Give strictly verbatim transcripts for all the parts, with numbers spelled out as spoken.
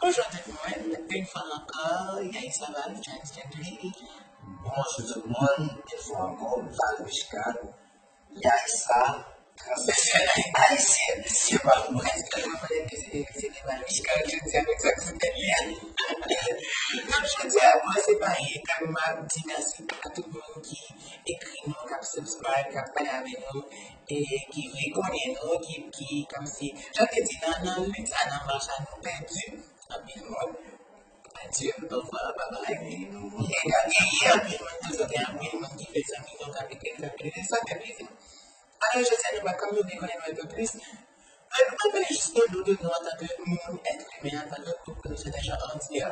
Bonjou tout moun, yon fwa ankò, Yaïs Laval, transgender. Bonjou tout moun, yon fwa ankò, Val Richcard, Yaïs la, transgender ayisyen, se pa mwen. Mwen, se Val Richcard, jodi a, mwen transgender. Donk, jodi a, mwen, se pa, e, kòm m ap di mèsi a tout moun ki ekri nou, k ap subscribe, k ap pale avè nou, e ki vle konnen nou, ki, ki, kòmsi, jan te di nan, nan lit sa, nan mach la, nou pèdi anpil moun. Adye, anfwa, babay. E gen anpil moun toujou, gen anpil moun ki fè zanmi nou, k ap ekri, k ap ekri, sa fè plezi. Alò, jodi a, nou pa kòm nou vle konnen nou enpe plis, men nou pral pale jis de nou, de nou antanke moun, èt imen, antanke gwoup, nou se deja antyè,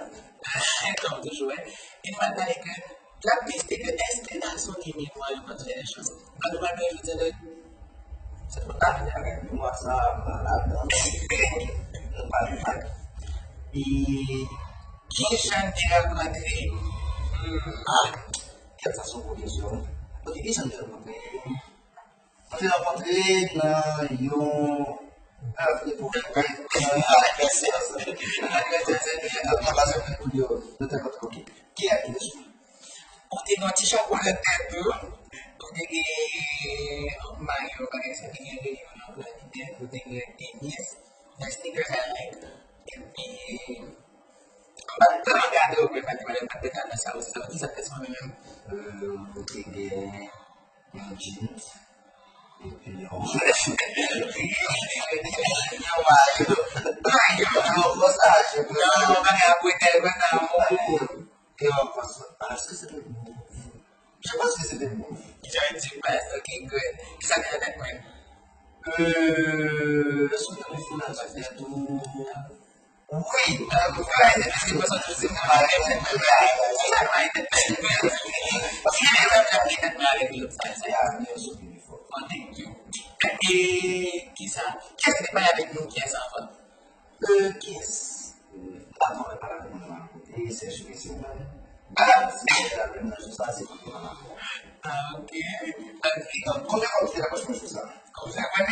kòm toujou, wi. E nou pral pale ke, n ap teste ke èske gason gen memwa, yo konn fè de choz. Donk, nou pral pale jodi a de, se twò ta, avèk memwa sa, malad, non? Nou pale mal. E ki jan n te rankontre? Hmm, ah, kèt, sa se yon gwo kesyon. Ok, ki jan n te rankontre? Nou te rankontre nan yon, nan yon epòk, nan yon anivèsè. Anivèsè, se te anivèsè pou yo. Nou te rankontre, ok. Ki lè ki te sou? Ou te gen yon ti chapo nan tèt ou. Ou te gen mayo, bagay sa, te gen yon planitè, ou te gen tenis, nan sneakers a Nike. Epi, m pa t tèlman gade w, men m pa t tèlman, m pa t tèlman nan sa ou sa. Ki sa k te sou mwen menm? Euh, ou te gen yon jeans. Epi yon, yon mayo. Mayo. Yon kòsaj. Non, bagay ap wete konsa, mon. E yon kòsaj. Ah, èske se te mou? Je pense que se te mou. Jan di pas, ok, good. Ki sa te nan tèt mwen? Euh, èske w te gen foulay sou tèt ou? Wi, alò, pou fè la, se paske mwen santi se mwen avèk mwen menm. Se sa k pa ede mwen. Si lè m ap gen tèt mwen avèk lòt sa, sa. Ya, men yo sot pi fò. Oh, thank you. E kisa? Kiyès ki te pale avèk nou? Kiyès anvan? Euh, kiyès? Euh, m pa konn pale avèk mwen nan kote, se jwe se mwen. Ala, si se la menm nan jou sa, se pou mwen. Ah, ok. Ok. Donk, konbyen fwa ou te lakòz mwen jou sa? Kòm sa, mwen,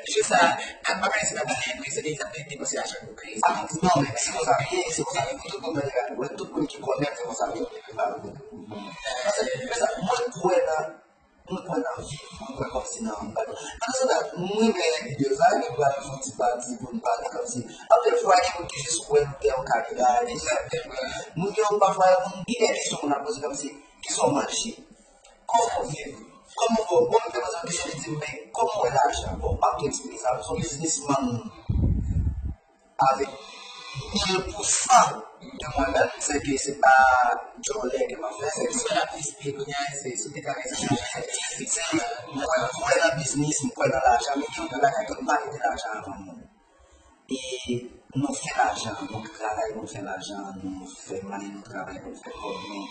jou sa, m pa konnen si m ap di, men se li k ap depanse lajan pou kay. Ah, non, men se konsa l ye, se konsa l ye. Tout moun, tout moun ki konnen, se konsa l ye. Paske, men sa, mwen kwè nan, mwen kwè nan viv, mwen kwè kòmsi nan, mwen kwè nan sa, mwen renmen lide sa, nou pral fè yon ti pati pou nou pale kòmsi. Anpil fwa, gen moun ki jis wè nou dèyè yon kamera, e sa, mwen gen yon pafwa, moun gen kesyon moun ap poze kòmsi, kisa w manje? Kòman w viv? Kòman w, bon, m te poze yon kesyon, li di m, men kòman w wè lajan? Bon, m ap tou eksplike sa, se yon biznismann avèk mil pou san de mwen menm, se ke se pa djòlè ke m ap fè, se ke se, mwen kwè nan biznis, mwen kwè nan lajan, men gen anpil bagay ke m pa mete lajan avan moun. E nou fè lajan, nou travay pou n fè lajan, nou fè mani, nou travay pou n fè kòb, men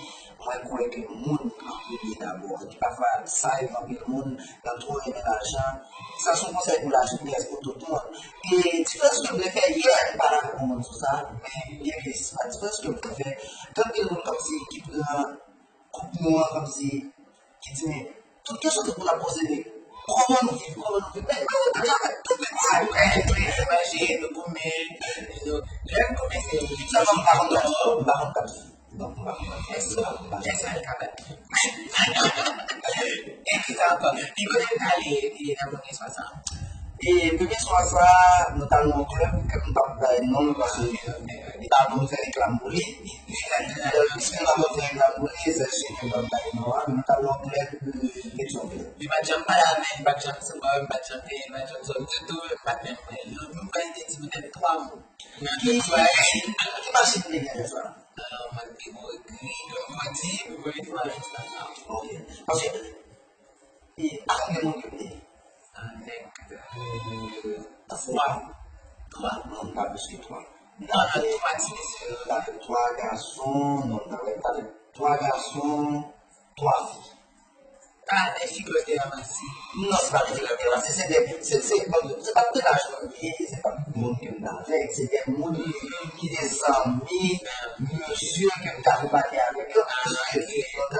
mwen kwè ke moun an premye dabò. Epi pafwa, sa rive anpil moun nan twò renmen lajan. Sa se yon konsèy pou lajenès, pou tout moun. E diferans ke m vle fè yè, m pa dakò moun sou sa, men byenke se pa diferans ke m vle fè, gen anpil moun kòmsi ki pran koup nou an kòmsi, ki di, men, tout kesyon tout moun ap poze, men, kòman nou viv, kòman nou viv? Men, nou travay tout bagay, nou manje, nou goumen, nou, lè n kòmanse, sèlman m pa konn bat, m pa konn bat. Donk, m pa konn bat. Èske, èske l ka bat? E ki sa ankò? Pi kote n t ale, e nan premye swa sa? E premye swa sa, nou t al nan yon klèb, ke m p ap bay non l, paske li pa bon fè reklam pou li. Piske m ap fè reklam pou li, se sèl ke m ap bay non an, nou t al nan yon klèb, e, Petyonvil. Li pa t janm pale avè m, li pa t janm resevwa m, li pa t janm peye, li pa t janm sòti ditou, m pa t menm wè l. Yon, yon kantite di petèt twa mwa. Nan ki, ki machin li gen lè sa? Alò, mwen te mwen gri, mwen di, mwen fè Instagram. Ok. Paske, e, a konbyen moun ke w te? Avèk, euh, twa. Twa? Non, pa plis ke twa. Non, non, twa ti mesye. Avèk twa gason, non, avèk, avèk twa gason, twa fi. Ah, e fi ke w te ranmase? Non, se pa fi ke m te ranmase, se de, se, se, bon, se pa de lajan li ye, se pa moun ke m t avèk, se de moun ki te zanmi, mesye ke m t akonpanye avèk yo, paske yo t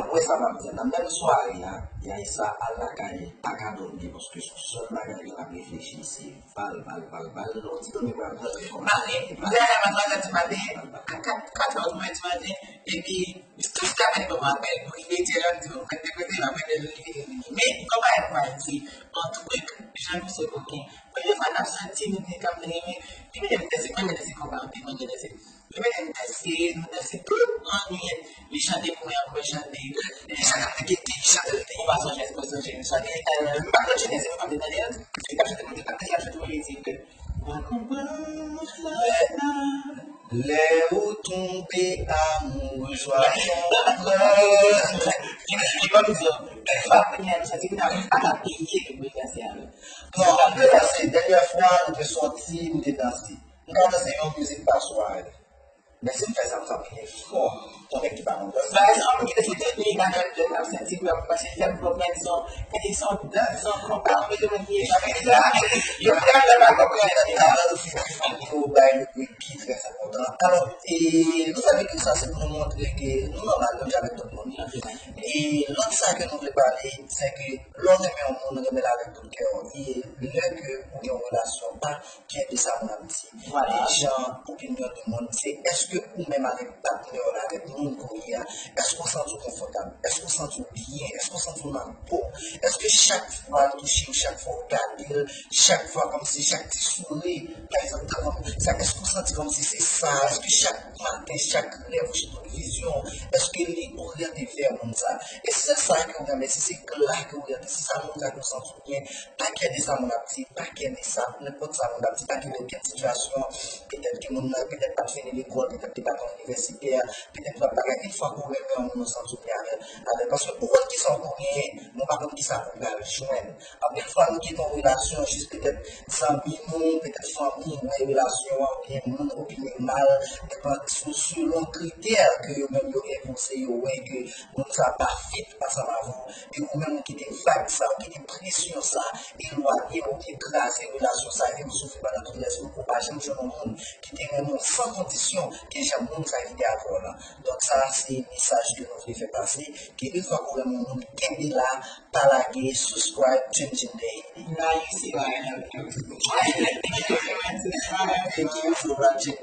ap wè sa m ap di a. Nan menm sware a, Yaïsa al lakay li, pa ka dòmi, paske se yon sèl bagay ke l ap reflechi, se val, val, val, val. Lè w di dòmi, pral dòmi. Mari, mwen leve a twa zè di maten, a kat, kat è di maten, epi jiskaske apèn li ban mwen apèl pou li mete lè, m di, bon, mwen te kote, m ap mete lè, li vini. Men, konpayi pou Ayiti, an tou ka, jan nou se koken. Premye fwa n ap santi nou gen kanmenm, li mete m danse, mwen gen danse konpa anpil, mwen gen danse. Li mete m danse, nou danse tout annwit. Li chante pou mwen, mwen chante. Li chante, m te kite, li chante, m te. Ou pa sonje, ou pa sonje, m chante. M pa konn chante, se mwen k ap tande l. Li t ap chante, mwen te tande, li ap chante, mwen te di ke, mwen konprann ou fè la. Lè ou tonbe amoure, jwa konprann. Li ban m di, kèk fwa, kounye a, nou santi nou pa ka peye pou danse avè l. Non, m te danse. Dènyè fwa, nou te sòti, nou te danse. M ka danse yon mizik pa sware. Men si m fè sa, m santi m fò. Yon nèg ki pa konn danse. Bagay sa, yon moun ki te sou tèt li, bagay l ap santi pou ap pase, fè m konprann se yon, se yon dans, se yon konpa, yon moun ki pa konn sa. Yo fè m pa konprann. Talan nou fè ki fè pou bay nou ki trè enpòtan. Alò, e, nou fè videyo sa, se pou nou montre ke nou nòmal, menm jan avèk tout moun. E lòt sa ke nou vle pale, se ke lè w renmen yon moun, renmen l avèk tout kè w. E lè ke ou gen yon relasyon, pa kenbe sa moun ap di. Vwala. E jan opinyon de moun, se èske ou menm avèk patnè w la, avèk moun ke w ye a, èske w santi w konfòtab? Èske w santi w byen? Èske w santi w nan po? Èske chak fwa l touche w, chak fwa w gade l, chak fwa kòmsi, chak ti souri, pa egzanp, tankou sa, èske w santi kòmsi se sa? Èske chak maten, chak rèv ou chita, vizyon, èske li oryante vè moun sa? E si se sa ke w renmen, si se la ke w oryante, si sa moun sa ke w santi w byen, pa kenbe sa moun ap di, pa kenbe sa, nenpòt sa moun ap di, pa kenbe okenn sitiyasyon, petèt ke moun nan, petèt pa t fini lekòl, petèt li pa t yon inivèsitè, petèt lòt bagay, yon fwa ke w renmen yon moun, ou santi w byen avè l, avè l, paske ou konn kisa w pou genyen, men w pa konn kisa pou w pral jwenn. Anpil fwa, nou kite yon relasyon, jis petèt zanmi nou, petèt fanmi, wè relasyon an, oubyen moun opine mal, depan sou, selon kritè ke yo menm yo enpoze, yo wè ke moun sa pa fit ansanm avè w, e ou menm ou kite vag sa, ou kite presyon sa, elwanye w, oubyen kraze relasyon sa, e ou soufri pandan tout rès ou, ou pa janm jwenn yon moun ki te renmen w san kondisyon, ke jan moun sa ki te avè w la. Donk sa, se mesaj ke nou vle fè pase, ke yon fwa ke w renmen yon moun, kenbe la, pa lage, subscribe, Chin Chin Day. Now you see why I have everything. Thank you for watching.